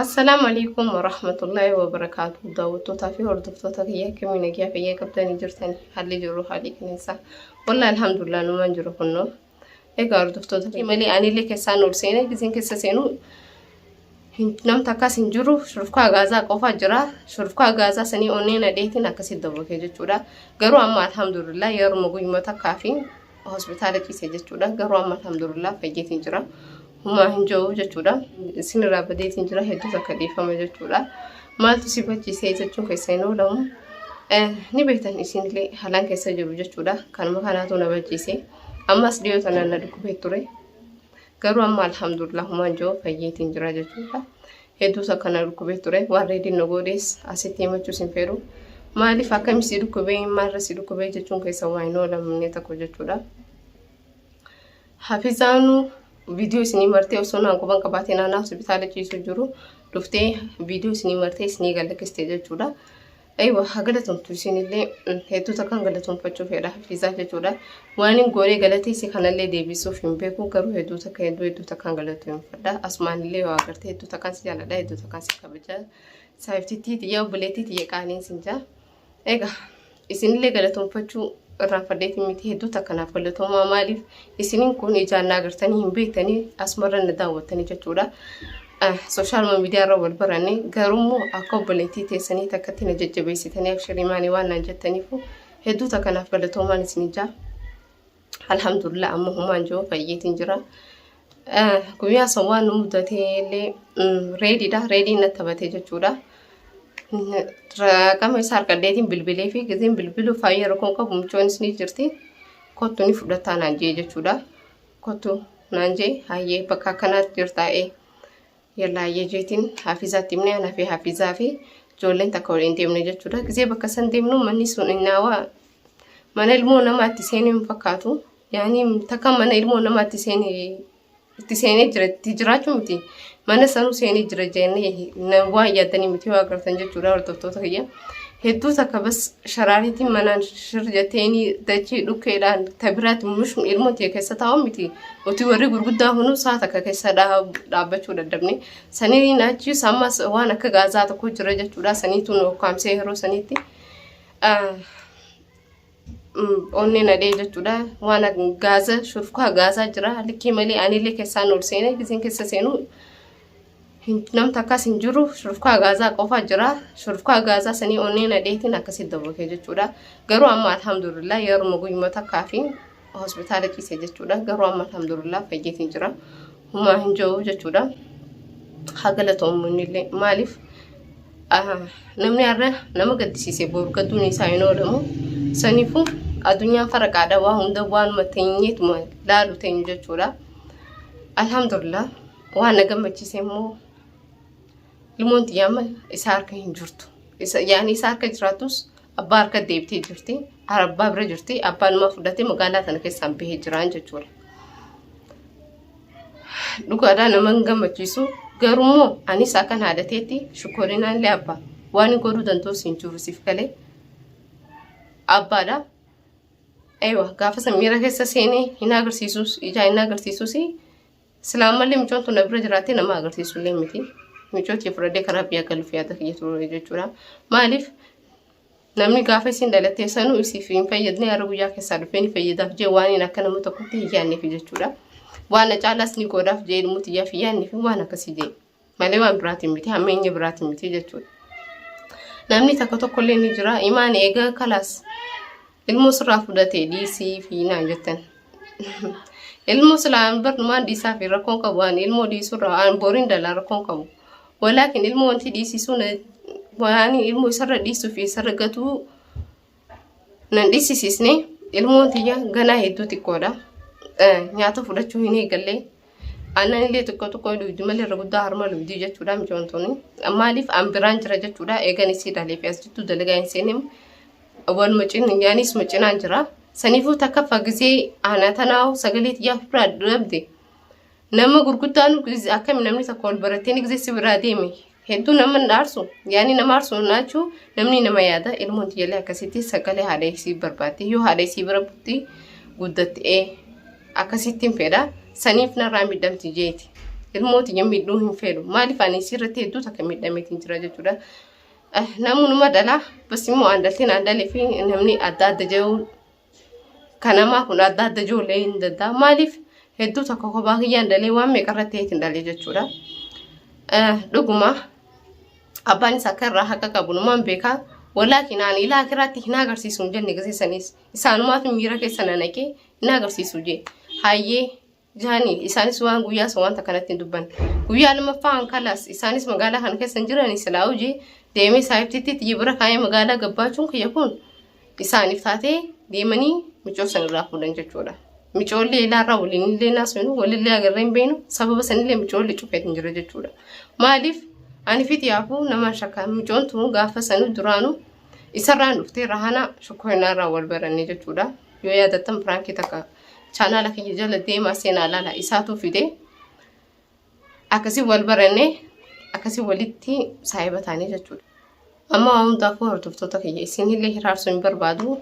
Assalaamu alaikum warahmatullaahi wabarakaatu. Daawwattootaa fi hordoftoota kiyya akkamii nagaa fayyaa qabdanii jirtanii haalli jiru haalli qilleensaa. Wallahi alhamdulillah numaan jiru kunnoo. Egaa hordoftoota kiyya malee anillee keessaan ol seenee giseen keessa seenuu namni akkas hin jiru shurufkaa gaazaa qofa jira. Shurufkaa gaazaa sanii onnee nadheetiin akkasitti dawwakee jechuudha. Garuu amma alhamdulillah yeruma guyyuma takkaa fi hospitaala ciise jechuudha. Garuu amma alhamdulillah fayyeetiin jira. Humaa hin jiru jechuudha. Isinirraa badeetiin jira hedduu takka dhiifama jechuudha. Maaltu si bachiisee jechuun keessa hin oolamu. Ni beektan isinillee haalaan keessa jiru jechuudha. Kanuma kanaatu na bachiise. Ammas dhiyoo tanaan na dhukkubee ture. Garuu amma alhamdulillah humaa hin jiru fayyeetiin jira jechuudha. Hedduu takka na dhukkubee ture. Waan reediin na godhees asitti himachuus hin fedhu. Maaliif akkami si dhukkubee maalirra si dhukkubee jechuun keessa waa hin oolamne tokko jechuudha. Hafizaanu viidiyoo isinii martee osoo naan quban qabaatee naannaa hospitaala ciisu jiru dhuftee viidiyoo isinii martee isinii galakkiste jechuudha. Aywa haa galatomtu isinillee hedduu takkaan galatoomfachuu fedha Hafiizaa jechuudha. Waan hin goonee galatee isii kanallee deebisuuf hin beeku garuu hedduu takka hedduu hedduu takkaan galatoomfadha. Asumaanillee yoo agartee hedduu takkaan si jaaladha hedduu takkaan si kabaja. Saayiftittii tiyya obboleettii tiyya qaaliin sin jaa. Egaa isinillee galatoomfachuu irraanfadheetiin miti hedduu takka naaf galatoomaa maaliif isiniin kun ijaan na agartanii hin beektanii asumarra na daawwattanii jechuudha. Sooshaal miidiyaa irra wal baranne garuummoo akka obboleettii teessanii takkatti na jajjabeessitanii abshirii maanii waan naan jettaniifu hedduu takka naaf galatoomaan isin ijaa. Alhamdulillah amma humaan jiru fayyeetiin jira. Guyyaa san waan nu mudatee illee reediidha. Reediin natti taphatee jechuudha. Raqama isaa harkadheetiin bilbilee fi gizeen bilbiluu faayya rakkoon qabu mucoonis ni jirti. Kottu ni fudhataa naan jee jechuudha. Kottu naan jee hayyee bakka akkanaatti jirtaa'ee. Yallaa hayyee jeetiin hafizaatti himne anaa fi hafizaa fi ijoolleen takka waliin deemne jechuudha. Gizee bakka san deemnu manni sun innaawaa mana ilmoo namaatti seenuu hin fakkaatu. Yaani takka mana ilmoo namaatti seenee itti seenee jira itti jiraachuu miti. Mana sanuu seenee jira jennee waan yaaddanii miti yoo agartan jechuudha hordoftoota kiyya. Hedduu takka bas sharaariitiin manaan shir jetteeni dachii dhukkeedhaan tabiraatti mushum ilmoo tiyya keessa taa'u miti. Nuti warri gurguddaa hunuu saa takka keessa dhaabbachuu dadhabne. Saniin achiis ammas waan akka gaazaa tokko jira jechuudha. Saniitu nu ukkaamsee yeroo saniitti. Onnee nadhee jechuudha. Waan gaaza shurfkaa gaazaa jira. Likkii malee anillee keessaan ol seenee giseen keessa seenuu namni akkas hin jiru shurfkaa gaazaa qofa jira. Shurfkaa gaazaa sanii onnee nadheetiin akkasitti dawwakee jechuudha. Garuu amma alhamdulillah yeruma guyyuma takkaa fi hospitaala ciise jechuudha. Garuu amma alhamdulillah fayyeetiin jira. Humaa hin jiru jechuudha. Haa galatoomu innillee maaliif namni har'a nama gaddisiise boru gadduun isaa hin oolamu. Saniifuu addunyaan faraqaadha waa hunda waanuma teenyeetuma laalu teenyu jechuudha. Alhamdulillah waan na gammachiise immoo ilmoon tiyya amma isa harka hin jirtu. Isa yaani isa harka jiraatus abbaa harka deebitee jirti. Abbaa bira jirti. Abbaan immoo fudhatee magaalaa tana keessaan bahee jiraan jechuudha. Dhugaadhaa nama hin gammachiisu. Garuu immoo anis akkan haadhateetti shukkorinaan illee abbaa waan hin godhuu danda'us hin jiru siif galee abbaadha. Eewa gaafa san miira keessa seenee hin agarsiisus ijaa hin agarsiisus Silaa ammallee mucoon tun na bira jiraattee nama agarsiisu illee miti. Mucoo tiyya fudhadhee karaa biyyaa galuuf yaada kiyya ture jechuudha. Maaliif namni gaafa isiin dhalattee sanuu isiif hin fayyadne har'a guyyaa keessaa dhufee ni fayyadaaf jee waan hin akka nama tokkotti hin yaadneef jechuudha. Waan na caalaas ni godhaaf jee ilmoo tiyyaaf hin yaadneef waan akkasii jee. Malee waan biraatiin miti hammeenya biraatiin miti jechuudha. Namni takka tokkollee ni jira imaan eega kalaas ilmoo sirraa fudhatee dhiisii fi naan jettan. Ilmoo silaa barnumaan dhiisaa fi rakkoon qabu waan ilmoo dhiisurraa waan boriin dalaa rakkoon qabu. Walaakin ilmoo wanti dhiisisuu waan ilmoo isarra dhiisuu fi isarra gatuu nan dhiisisiisne ilmoon tiyya ganaa hedduu xiqqoodha. Nyaata fudhachuu hin eegalle. Aannan illee xiqqoo xiqqoo dhugdi malee irra guddaa harma dhugdi jechuudha mucoon tuni. Maaliif an biraan jira jechuudha eegan isii dhalee fi as jittuu dalagaa hin seenem. Waluma cin yaanis cinaan jira. Saniifuu takka gisee aanaa tanaa sagalee tiyyaa biraa dhabde. Nama gurguddaan akkami namni tokko ol baratee ni gisee si biraa deeme. Hedduu nama hin aarsu. Yaani nama aarsu naachuu namni nama yaada ilmoon tiyyalee akkasitti sagalee haadha isii barbaaddi. Yoo haadha isii bira butti guddatte akkasittiin fedha. Saniif narraa miidhamti jeeti. Ilmoo tiyya miidhuu hin fedhu. Maaliif ani isii irratti hedduu takka miidhameetiin jira jechuudha. Namnuma dhalaa bas immoo aan dhalteen aan dhalee fi namni adda adda jiru kanamaa kun adda adda ijoollee hin danda'a. Maaliif hedduu takka kophaa kiyyaan dhalee waan meeqa irratti ta'eetiin dhalee jechuudha. Dhuguma abbaan isaa akka irraa haqa qabu numaan beekaa. Walaakin ani ilaa akiraatti hin agarsiisu hin jenne gazeessanis isaanumaatu miira keessa na naqee hin agarsiisu jee. Hayyee jaanii isaanis waan guyyaa sun wanta kanatti hin dubbanne. Guyyaa lammaffaa hankalaas isaanis magaalaa kana keessa hin jiran silaa hojii deemee saayibtiitti xiyya bira kaa'ee magaalaa gabbaachuun kiyya kun isaaniif taatee deemanii micoo san irraa fuudhan jechuudha. Micoollee ilaarraa waliin illee naasinu walillee agarree hin beeknu, sababa sanillee micoollee cufeetiin jira jechuudha. Maaliif ani fi xiyaafuu nama shakka, micoon tun gaafa sanuu duraanuu isarraan dhuftee rahana shukkoinaarraa wal baranne jechuudha. Yoo yaadattan piraankii takka chaanaala kiyya jala deemaa seenaa laala, isaatu fide, akkasii wal baranne, akkasii walitti saahiba taanii jechuudha. Amma waan hundaafuu hordoftoota kiyya, isinillee hiraarsuu hin barbaadu.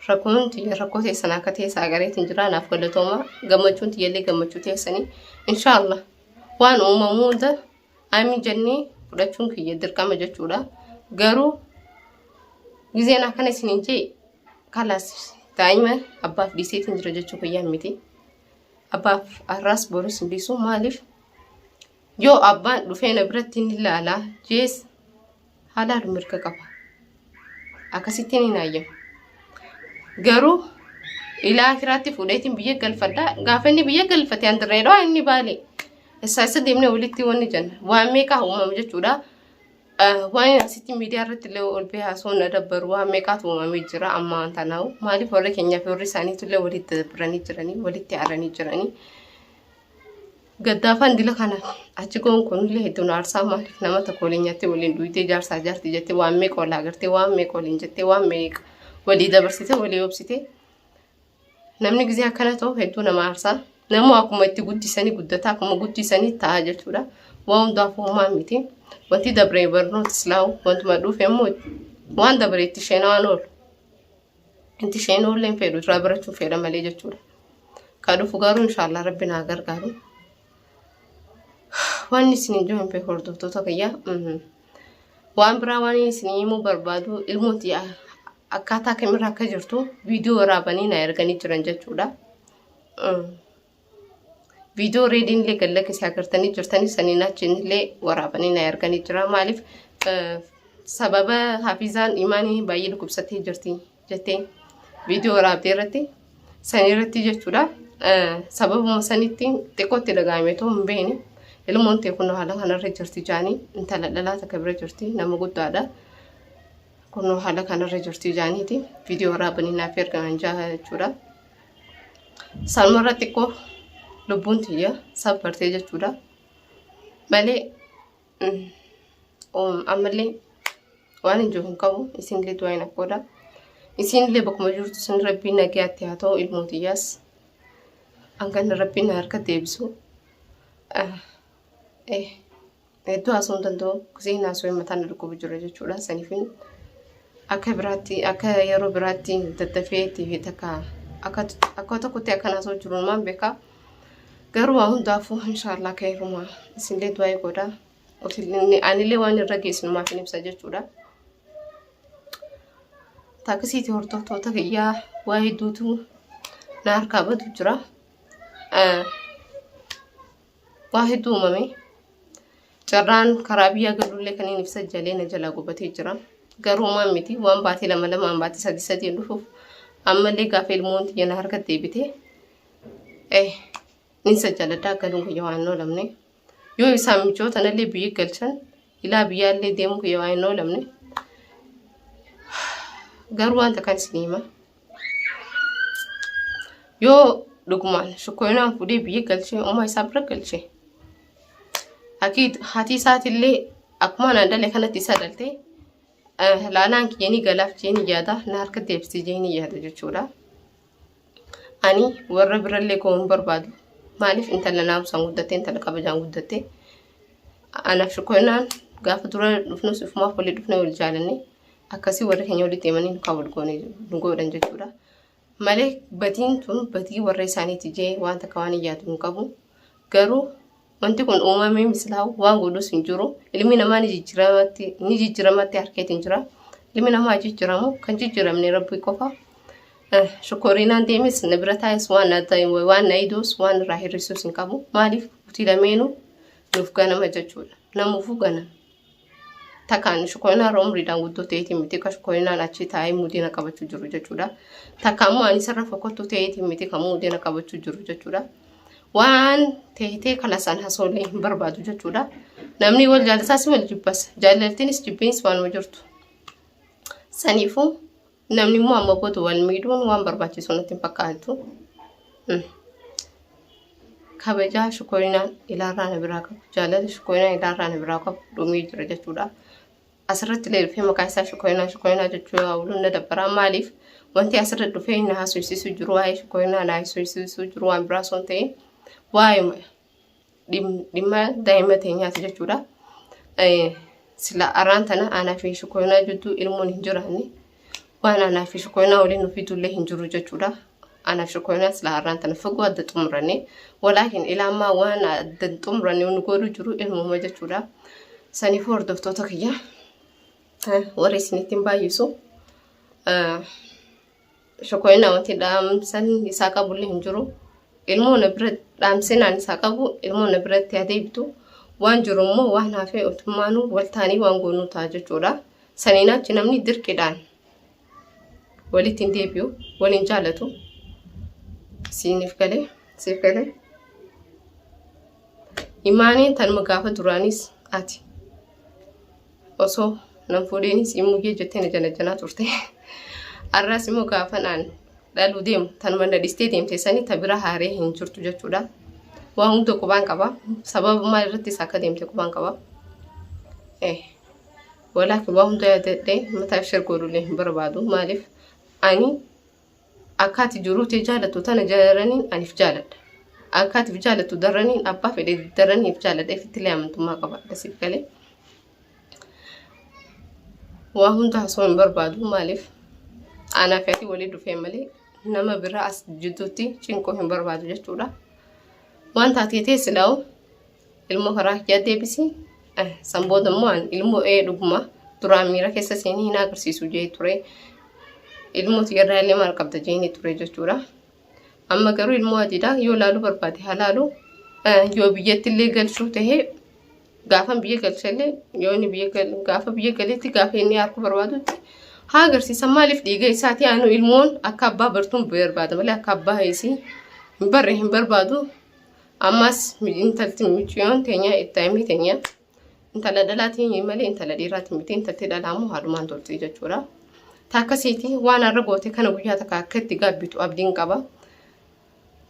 Rakkoon tiyya rakkoo teessan akka teessa agareetiin jira, naaf galatooma. Gammachuun tiyyallee gammachuu teessanii. Inshaallah waan uumamu hunda amiin jennee fudhachuun kiyya dirqama jechuudha. Garuu gizeen akkana isiniin jee, kalaas daa'ima abbaaf dhiiseetiin jira jechuu kiyyaa miti. Abbaaf har'aas borus hin dhiisu. Maaliif yoo abbaan dhufee na biratti ni ilaalaa jees haalaalu mirga qaba. Akkasittiin hin hayyamu. Garuu ilaa akiraatti fuudheetiin biyya galfadha. Gaafa inni biyya galfate an dirreedha, inni baale. Isaa isa deemnee walitti wanni jenna. Waan meeqaa uumamu jechuudha. Waan asitti miidiyaa irratti illee ol bahee haasawuun na dabbaru waan meeqaatu uumamee jira amma waan tanaa'u. Maaliif warri keenyaa fi warri isaaniitu illee walitti dabranii jiranii, walitti aaranii jiranii. Gaddaafaan dila kana achi goon kunillee hedduun aarsaa. Maaliif nama tokko waliin nyaattee, waliin dhuydee, jaarsaa jaartii jettee, waan meeqa wal agartee, waan meeqa waliin jettee, waan meeqa walii dabarsitee, walii obsitee, namni gizee akkana ta'u hedduu nama aarsaa. Namuu akkuma itti guddisanii guddataa, akkuma guddisanii ta'a jechuudha. Waan hundaafuu homaa miti. Wanti dabree barnoota islaamu, wantuma dhufe immoo waan dabree itti isheen waan oolu. Itti isheen oollee hin fedhu, irraa barachuu fedha malee jechuudha. Ka dhufu garuu inshaallah rabbi naa gargaaru. Waan isin hin jiru hin beeku, hordoftoota kiyya. Waan biraa waan isin himuu barbaadu, ilmoon tiyya akkaataa kamirra akka jirtu viidiyoo waraabanii na erganii jiran jechuudha. Viidiyoo reediin illee gad lakkisee agartanii jirtanii, saniin achiin illee waraabanii na erganii jira. Maaliif sababa hafizaan imaanii baay'ee dhukkubsattee jirti jettee viidiyoo waraabdee irratti sanii irratti jechuudha. Sababuma sanitti xiqqootti dhaga'ame too hin beekne, ilmoon ta'e kun haala kanarra jirti jaanii, intala dhalaa takka bira jirti, nama guddaadha. Kunoo haala kanarra jirti jaaniiti viidiyoo waraabanii naaf ergaman jaa jechuudha. Sanumarra xiqqoo lubbuun tiyya sabbartee jechuudha. Malee ammallee waan hin jiru hin qabu, isinillee du'aa hin godha. Isinillee bakkuma jirtu isin rabbiin nagayaatti haa ta'u, ilmoo tiyyaas hanga rabbiin na harka deebisu. Hedduu haasa'uu hin danda'u. Giseen haasa'uu mataan na dhukkubu jira jechuudha. Saniifin akka biraatti, akka yeroo biraatti daddafee itti takka akka tokkotti akka haasa'u jiru maan beekaa. Garuu waa hundaafuu inshaallah ka'eeruma, isinillee du'aa godha. Anillee waan irra geessinumaaf hin ibsa jechuudha. Taakisiitii hordoftoota kiyyaa, waa hedduutu na harkaa badu jira. Waa hedduu uumame. Carraan karaa biyyaa galullee kan inni ibsa jalee na jalaa gubatee jira. Garuu maan miti, waan baatii lama lamaan, baatii sadi sadiin dhufuuf ammallee gaafa ilmoon tiyya na harka deebite nin sajjaladhaa galuun kiyya waan hin oolamne. Yoo isaan michoota nallee biyya galchan, ilaa biyyaallee deemuu kiyya waan hin oolamne. Garuu wanta kan isin hima. Yoo dhugumaan shukkoyinaan fuudhee biyya galchee uumaa isaa bira galchee, akiid haati isaatillee akkuma anaan dhale kanatti isa dhalte laalaan kiyya ni galaaf jee ni yaada, na harka deebisee jee ni yaada jechuudha. Ani warra birallee ga'uu hin barbaadu. Maaliif intala naamusaan guddatte, intala kabajaan guddatte. Anaaf shukkoyinaan gaafa dura dhufnus ifumaaf walii dhufnee wal jaalanne, akkasii warri keenya walitti deemanii nu wal goone nu godhan jechuudha. Malee batiin tun batii warra isaaniiti jee waan takka waan hin yaadu hin qabu. Garuu Wanti kun uumamee misilaa waan godhus hin jiru. Ilmi namaa ni jijjiiramatti ni jijjiiramatti harkeetiin jira. Ilmi namaa jijjiiramu kan jijjiiramne Rabbi qofa. Shukkorinaan deemes na bira taa'es waan na waan na iduus waan irraa hir'isuus hin qabu. Maaliif nuti lameenuu nuuf ganama jechuudha. Namuufuu ganama. Takkaan shukkorinaan irra umriidhaan guddoo ta'eetiin miti kan shukkorinaan achi taa'ee muudina qabachuu jiru jechuudha. Takka immoo ani isarra fokkottuu ta'eetiin miti kan muudina qabachuu jiru jechuudha. Waan teetee kalasaan haasa'ullee hin barbaadu jechuudha. Namni wal jaalataas wal jibbas. Jaalaltiinis jibbiinis waanuma jirtu. Saniifuu namni immoo amma booda wal miidhuun waan barbaachisu natti hin fakkaatu. Kabajaa shukoorinaan ilaarraa na biraa qabu. Jaalala shukoorinaan ilaarraa na biraa qabu dhumee jira jechuudha. Asirratti illee dhufee maqaa isaa shukoorinaa shukoorinaa jechuu yaa'uun na dabbaraa. Maaliif wanti asirra dhufee na haasofsiisuu jiru waa'ee shukoorinaa na haasofsiisuu jiru waan biraa osoo hin ta'in waa'ee dhimma daa'ima teenyaati jechuudha. Sila arraan tana anaa fi shukoorinaa jidduu ilmoon hin jiraanne waan anaa fi shukoorinaa waliin nu fidullee hin jiru jechuudha. Anaa fi shukoorinaa sila arraan tana fagoo adda xumuranne walaakin ilaamaa waan adda xumuranne nu godhu jiru ilmuma jechuudha. Saniifuu hordoftoota kiyya warri isinitti hin baay'isu. Shukoorinaa wanti dhaamsan isaa qabullee hin jiru. Ilmoo na bira dhaamsinaan isaa qabu ilmoo na biratti adeemtu waan jiru immoo waan hafee otummaanuu wal taanii waan goonuu ta'a jechuudha. Saniin achi namni dirqiidhaan walitti hin deebi'u waliin jaalatu. Siiniif galee siif galee. Imaaniin tanuma gaafa duraanis ati osoo nan fuudhiinis imuyyee jettee na janajanaa turte. Har'as immoo gaafa naan dhaluu deemu tanuma na dhistee deemte sanii ta bira haaree hin jirtu jechuudha. Waan hunda qubaan qaba. Sababa maal irrattis akka deemte qubaan qaba. Walaakin waan hunda yaadadhee mataa ishee godhullee hin barbaadu. Maaliif ani akka ati jiruu tee jaalattu tana jaraniin aniif jaaladha. Akka ati jaalattu daraniin abbaa fedhe daraniif jaaladha. Ifittillee amantummaa qaba. Siif galee. Waa hunda haasoo hin barbaadu. Maaliif anaa fi ati walii dhufee malee nama biraa as jidduutti cinquu hin barbaadu jechuudha. Waan taatee ta'e silaa'u ilmoo karaa kiyyaa deebisi. San booda immoo an ilmoo ee dhuguma duraan miira keessa seenee hin agarsiisu jee ture. Ilmoo tiyyarraa illee maal qabda jeeni ture jechuudha. Amma garuu ilmoo adiidha yoo laaluu barbaade haa laalu. Yoo biyyatti illee galchuu ta'e gaafan biyya galchellee yoo inni biyya gal gaafa biyya galetti gaafa inni harkuu barbaadutti haa agarsiisa. Maaliif dhiiga isaati anu ilmoon akka abbaa bartuun barbaada malee akka abbaa isii hin barre hin barbaadu. Ammas intalti mucayyoon teenya ittaa'imni teenya intala dhalaatiin malee intala dhiiraati miti intalti dhalaa immoo haadhumaan tolti jechuudha. Takkasiiti waan har'a goote kana guyyaa takka akka itti gaabbitu abdiin qaba.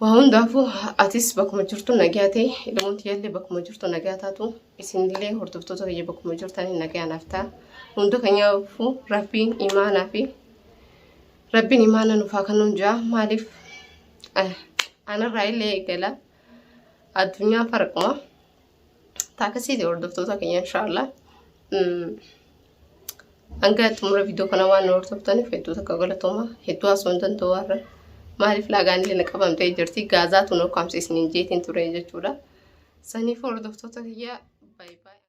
Waa hundaafuu atis bakkuma jirtu nagaa ta'e ilmoon tiyyallee bakkuma jirtu nagaa taatu isinillee hordoftoota kiyya bakkuma jirtan nagaa naaf ta'a. Hunda keenyaafuu rabbiin imaanaa fi rabbiin imaana nuuf haa kennuun jaa maaliif anarraa illee eegala addunyaa farquma. Taakasiiti hordoftoota keenya inshaallah. Hanga xumura viidiyoo kana waan nu hordoftaniif hedduu takka galatooma. Hedduu haasoo hin danda'u har'a. Maaliif laagaan illee na qabamtee jirti. Gaazaatu nu ukkaamse isiniin jeetiin ture jechuudha. Saniif hordoftoota kiyya baay'ee baay'ee.